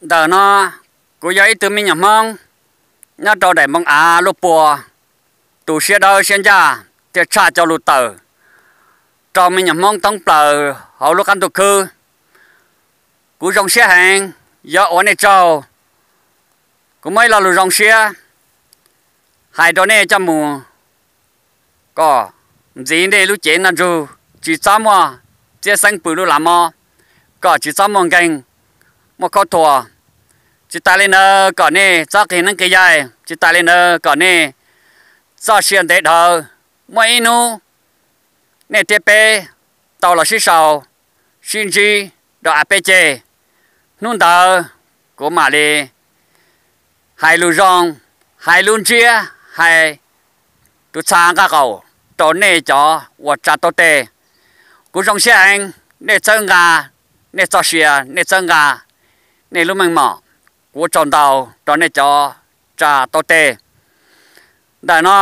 Ntawm no kuv yog ib tug me nyuam Hmoob nyob rau daim npoo av Luj Pua, tus siab dawb siab ncaj thiaj tshaj cov lus tawm rau me nyuam Hmoob thoob plaws hauv lub qab ntuj khwb. Kuv zoo siab heev yuav ua nej tsaug. Kuv muaj ib lo lus zoo siab hais rau nej coj mus kom ntxiv nej lub cev noj ntsug, tsis txhob muaj txiab xeeb pw lub lav mob, kom tsis txhob muaj nkeeg, muaj khaub thuas. Tsis tas li ntawd kom nej txhob qhia neeb qhia yaig, tsis tas li ntawd kom nej txoj sia ntev dhawv. Muaj ib hnub nej thiab peb tau los sib sau, sib ntsib rau av peb ceg. Hnub ntawd kuv mam li hais lus zoo, hais lub ntsiab, hais tus txha nqaj qaum rau nej cov uas tsa tau tes. Kuv zoo siab heev, nej txhawb nqa nej txoj sia, nej txhawb nqa nej lub meej mom. Kuv tsaug ntau rau nej cov tsa tau tes. Ntawm no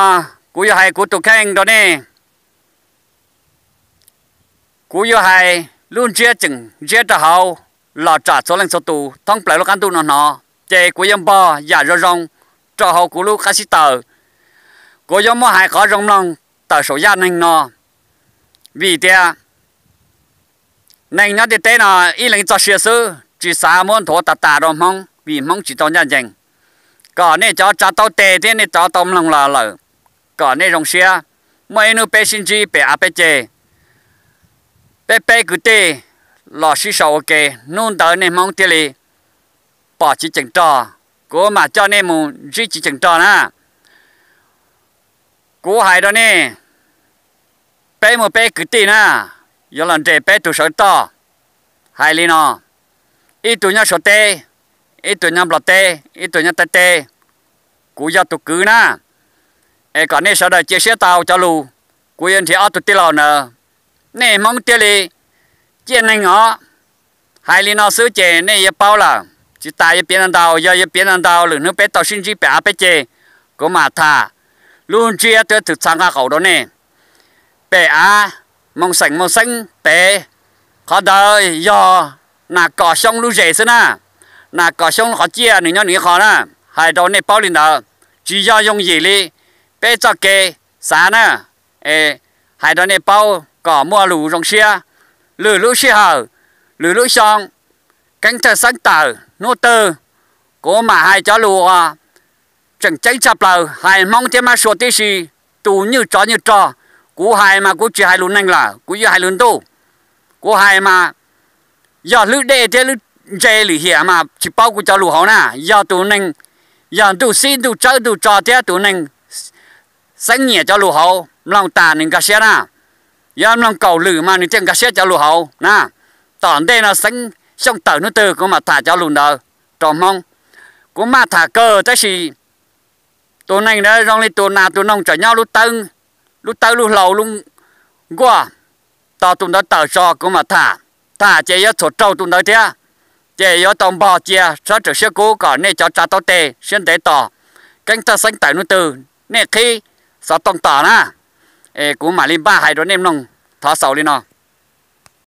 kuv yuav hais kuv tus kheej rau nej. Kuv yuav hais lub ntsiab tseem ntsiab rau hauv los tsam txhua leej txhua tus thoob plaws lub qab ntuj no hnov, ces kuv yuav npog yam zoo zoo rau hauv kuv lub qab xib taws. Kuv yuav muab hais qhov zoo mloog tawm saum yaj neeg no, vim tias neeg nyob ntiaj teb no ib leeg txoj sia xwb, tsis xav muab nthuav tas tas rau Hmoob, vim Hmoob tsis tau ncaj ncees. Kom nej cov tsa tau tes thiab nej cov tau mloog los lawm, kom nej zoo siab. Muaj ib hnub peb sib ntsib pem av peb ceg, peb peb kwv tij los sib sau ua ke, hnub ntawd nej Hmoob thiaj li pom chiv ceem rog, kuv mam coj nej mus ntsib chiv ceem rog na. Kuv hais rau nej, peb muaj peb kwv tij na, yuav los nres peb tus sawv toj. Hais li no, ib tug nyob Suav teb, ib tug nyob Nplog teb, ib tug nyob Thaib teb. Kuv yog tus kwv na, es kom nej sawv daws cia siab tau cov lus, kuv yuav nrhiav ob tug tij laug ntawd. Nej Hmoob thiaj li ciaj neeg os. Hais li no xwb ces nej yuav paub lawm, tsis tas yuav piav ntau ntau, yog yuav piav ntau ntau lwm hnub peb tau sib ntsib pem av peb ceg, kuv mam tham lub ntsiab thiab tus txha nqaj qaum rau nej. Pem av Moo Xeem Moo Xeeb pem, qhov ntawd yog Nas Kos Xyoob lub zes xwb na. Nas Kos Xyoob qhov ciaj nws nyob nws ib qho na. Hais rau nej paub li ntawd, tsis yog yooj yim li peb txoj kev xav na. Hais rau nej paub kom muaj lus zoo siab. Lwm lub sij hawm, lwm lub xyoo, Keeb Thawj Xeeb tawm hnub twg, kuv mam hais cov lus uas tseem ceeb tshaj plaws, hais Hmoob thiab Mab Sua tib si, tus nywj tsov nywj rog. Kuv hais mas kuv tsis hais lus neeg lawm, kuv yuav hais lus ntuj. Kuv hais mas yog hlwb dej thiab hlwb ntse lwm hiam mas tsis paub kuv cov lus hauv na. Yog tus neeg, yog ntuj xib ntuj tsawb ntuj tso thiab tus neeg xeeb nyiam cov lus hauv, mloog tas nws nkag siab na. Yog mloog kaum lwm mas nws thiaj nkag siab cov lus hauv na. Tom ntej no Xeeb Xyooj tawm hnub twg kuv mam tham cov lus ntawd rau Hmoob. Kuv maj tham kawg tab sis tus neeg ntawd zoo li tus nas tus noog tseem nyob lub tawb lub hlau lub nkuaj. Tos tus ntawd tawm tso kuv mam tham. Tham ces yuav txhuam raug tus ntawd thiab, ces yuav tau npog cia sab rawm siab kub kom nej cov tsa taub tes siab ntev tos Keeb Thawj Xeeb tawm hnub twg nej qhib xov tooj tos na. Es kuv mam li npaj hais rau nej mloog. Thov xaus li no.